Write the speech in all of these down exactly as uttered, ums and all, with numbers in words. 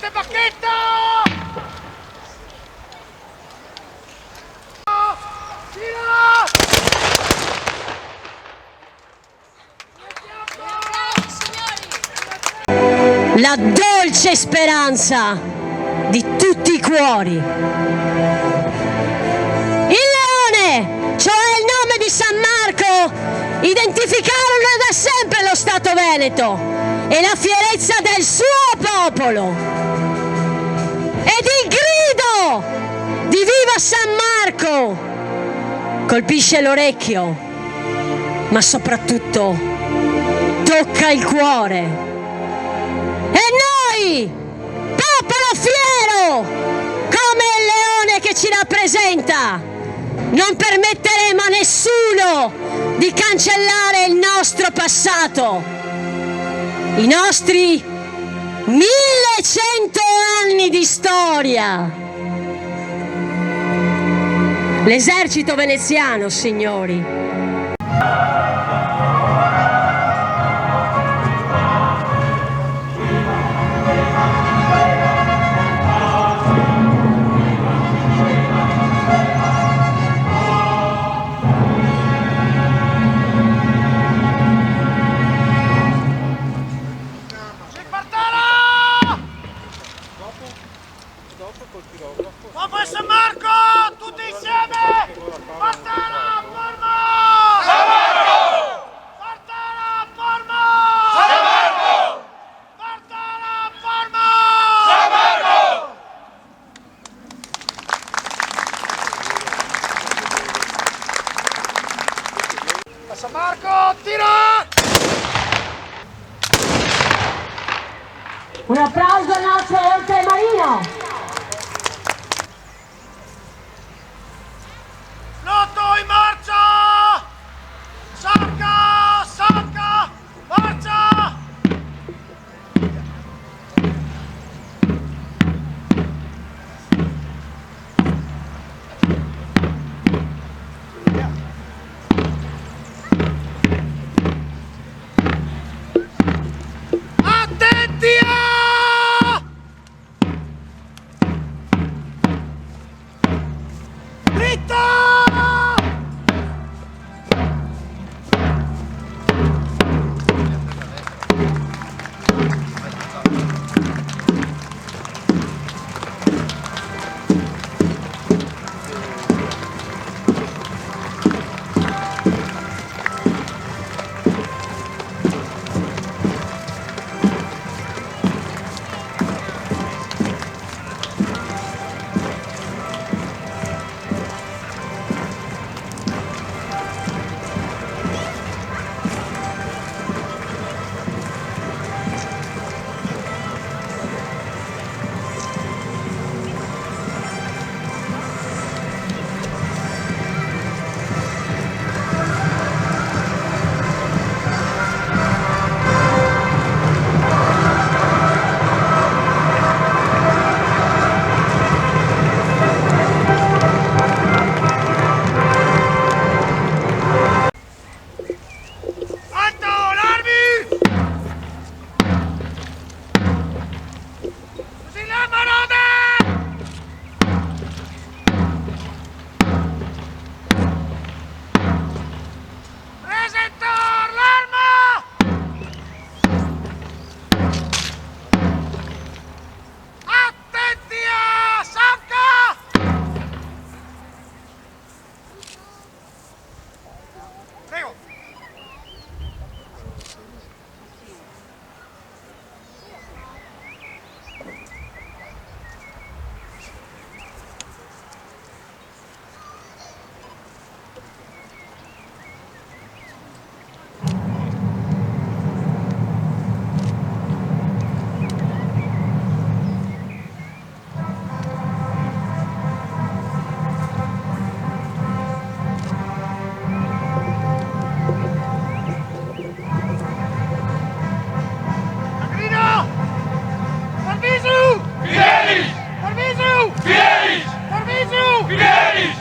Bacchetta! Tira! La dolce speranza di tutti i cuori. Il leone, cioè il nome di San Marco, identificarono da sempre lo Stato Veneto e la fierezza del suo popolo. Ed il grido di "Viva San Marco!" colpisce l'orecchio, ma soprattutto tocca il cuore. E noi, popolo fiero, come il leone che ci rappresenta, non permetteremo a nessuno di cancellare il nostro passato, i nostri millecento anni di storia. L'esercito veneziano, signori. Spartana! Dopo, dopo col pirografo. Dopo San Marco, tutti insieme! Spartana, forma! San Marco! Spartana, forma! San Marco! Spartana, forma! San Marco! Pasa Marco, tira! Un applauso al nostro oltremarino. Lotto in marcia! Sacca, sacca, marcia! Attenti, ah! Dritta! Alto l'armi! Cusì la marode! Presento l'arma! Attenti a sacca! Prego. Grida! Parvizu! Fidelis! Parvizu! Fidelis! Parvizu! Fidelis!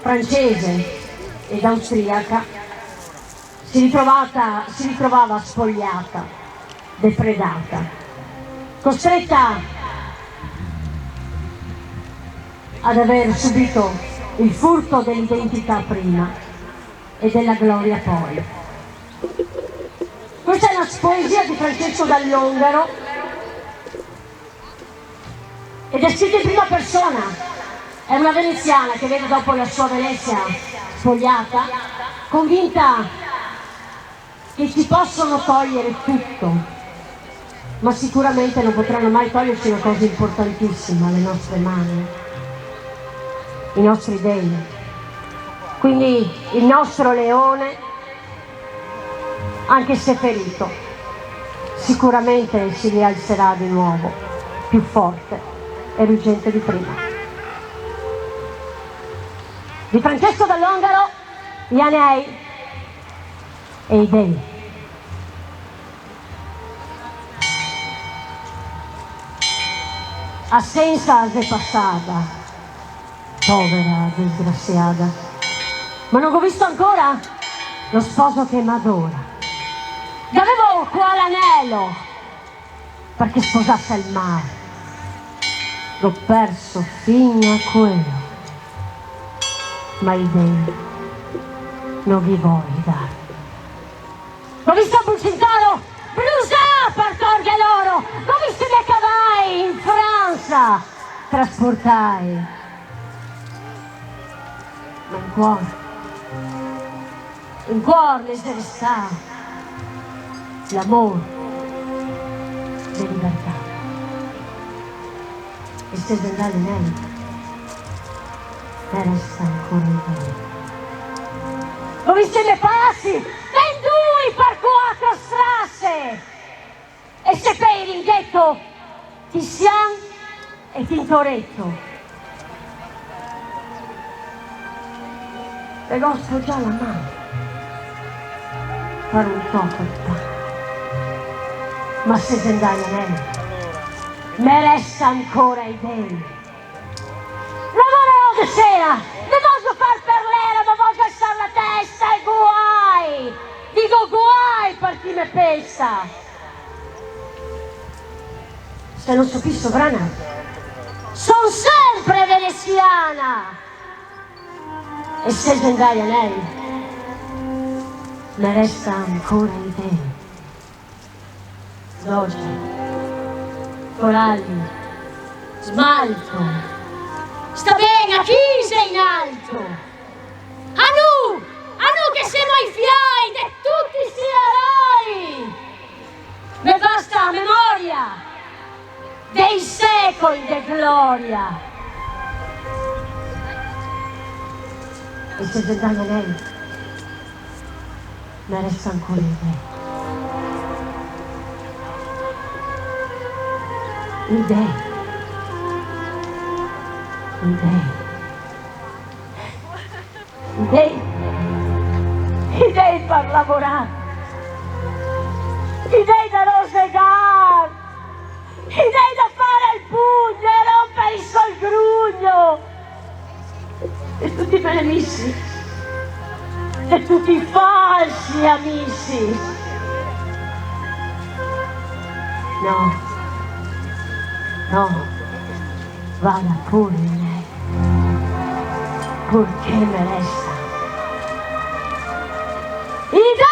Francese ed austriaca, si ritrovata, si ritrovava spogliata, defredata, costretta ad aver subito il furto dell'identità prima e della gloria poi. Questa è la poesia di Francesco Dall'Ongaro, ed è scritta in prima persona. È una veneziana che vede dopo la sua Venezia spogliata, convinta che ci possono togliere tutto, ma sicuramente non potranno mai toglierci una cosa importantissima, le nostre mani, i nostri dei. Quindi il nostro leone, anche se ferito, sicuramente si rialzerà di nuovo, più forte e ruggente di prima. Di Francesco Dall'Ongaro, Gli anei e i dei. A sensa xe pasada, povera disgrasiada. Ma no go visto ancora lo sposo che m'adora. Gavevo qua l'anelo parché sposase el mar. Go perso fin a quelo, ma i dei no ghi voi dar. Go visto Bucintoro brusà par torghe l'oro, go visto i me cavai in Fransa trasportai. Ma in cuor, in cuor me xe restà l'amor de libertà. E se xe ndà l'anei, me resta ancora el dei. Go visto i me pasi, vendui par cuatro strase, e se pei ringheto Tizian e Tintoreto. Ve go strogià la man par un toco de pan. Ma se xe ndà l'anei, me resta ancora i dei. L'amor xe de sera, me vojo far perlera, me vojo alzar la testa e guai, digo guai par chi me pensa. Se no so pi sovrana, son sempre venesiana. E se xe ndà l'anei, me resta ancora i dei. Zoce, corali, smalto, sta ben a chi xe in alto. A nu, a nu che semo i fioi de tuti sti eroi. Me basta a memoria dei secoli de gloria. E se xe ndà l'anei, me resta ancora i dei. I dei. I dei. I dei. I dei par lavorar. I dei da rosegar. I dei da far el pugno e ronpar el grugno. E tuti i me amisi, e tuti i falsi amisi. No, no, vada pure lei, purché me resta i dei!